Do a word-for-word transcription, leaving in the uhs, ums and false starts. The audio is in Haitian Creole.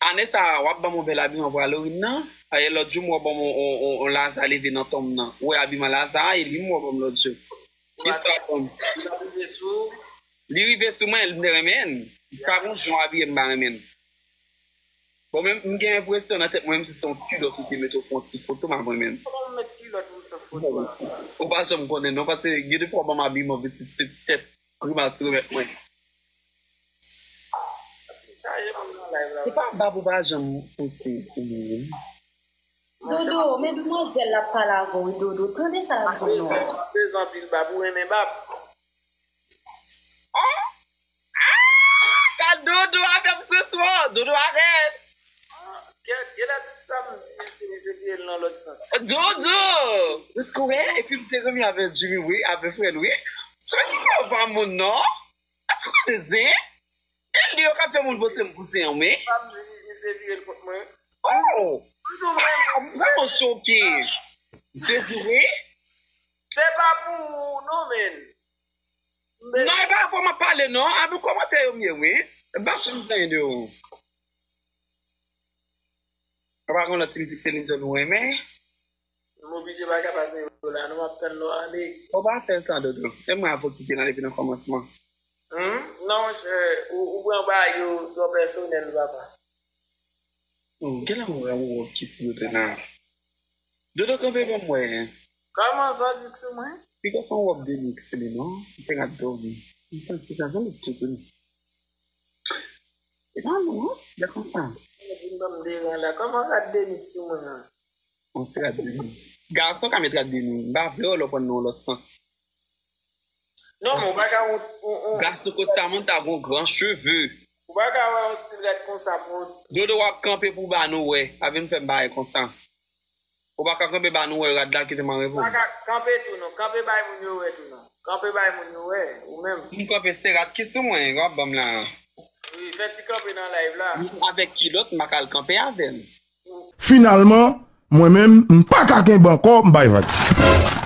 Ane sa a, w ap ban m yon bèl abiman pou Halloween nan. Ayè, lòt jou, m wè w ban m yon, yon, yon, yon Laza leve nan tonm nan. Ou wè abiman Laza a, e li m wè w ban m lòt jou. Kisa w ban m? Li pa rive sou ou? Li rive sou mwen, m te renmen l. Pa gon jan w abiye m pa renmen l. Bon, men m gen enpresyon nan tèt mwen, menm si se yon kilòt ou te mete, ou fè yon ti foto, m ap renmen l. Kòman m met kilòt pou m fè foto a? Ou pa janm konnen non, paske gen de fwa w ban m abiman pitit, se ti tèt grimas ou remèt mwen. Chaje moun nan live la. Se pa bab ou pa janm pouse ou menm. Dodo, men demwazèl la ap pale avè w, wi, Dodo. Tande sa l ap di w non. Bezwen anpil bab, ou renmen bab. Ah! Ah! Gad Dodo avè m se swa. Dodo, arèt. Ah, kèt, genlè tout sa m di, mesye, misye vire l nan lòt sans. Dodo! Eske w wè? Epi m te zanmi avè Jimmy, wi, avè frè l, wi. Se ki fè w pa moun non? Èske w konnen zen? E li yo k ap fè moun panse m kouzen an, men. Pa m di misye vire l kont mwen. Oh! M tou mwen. Ah, m vrèman choke. Jezi, wi. Se pa pou ou, non, men. Non, e pa fò m ap pale, non. Avan kòmantè yo m ye, wi. M pa janm zanyen de ou. Ou pa konn lòt ti mizik Celine Dion ou renmen? M oblije pa ka pase yo la, non, m ap tann lè w ale. Ou pa fè sa, Dodo. E mwen avè w ki te la depi nan kòmansman. Hmm? Non, monchè, ou, ou pran bagay yo twò pèsonèl, papa. Oh, gen lè m wè yon wòb ki sou Dodo la. Dodo kanpe ban m wè. Kòman sa w di k sou mwen? Piga se yon wòb de luxe li, non? M se rad dòmi. M santi sa, jan li tout vini. E pa nou, non? Lè konsa. Vin ban m deran la. Kòman rad de luxe sou mwen an? On se rad de luxe. Gason ka met rad de luxe. M pa vle w lè w pran nan yon lòt sans. Non, men ou pa ka yon, yon, yon... Gason kot sa moun ta gon gran cheve. Ou pa ka wè yon stil rad konsa pou... Dodo w ap kanpe pou ba nou wè. Pa vin fè m bagay konsa. Ou pa ka kanpe ba nou wè rad la kite mare pou. Pa ka kanpe tou non. Kanpe bay moun yo wè tou non. Kanpe bay moun yo wè. Ou menm. M kanpe se rad ki sou mwen. W ap ban m la. Wi, fè ti kanpe nan live la. Menm avèk kilòt, m pa ka al kanpe avè l. Finalman, mwen menm, m pa ka kenbe ankò, m bay vag.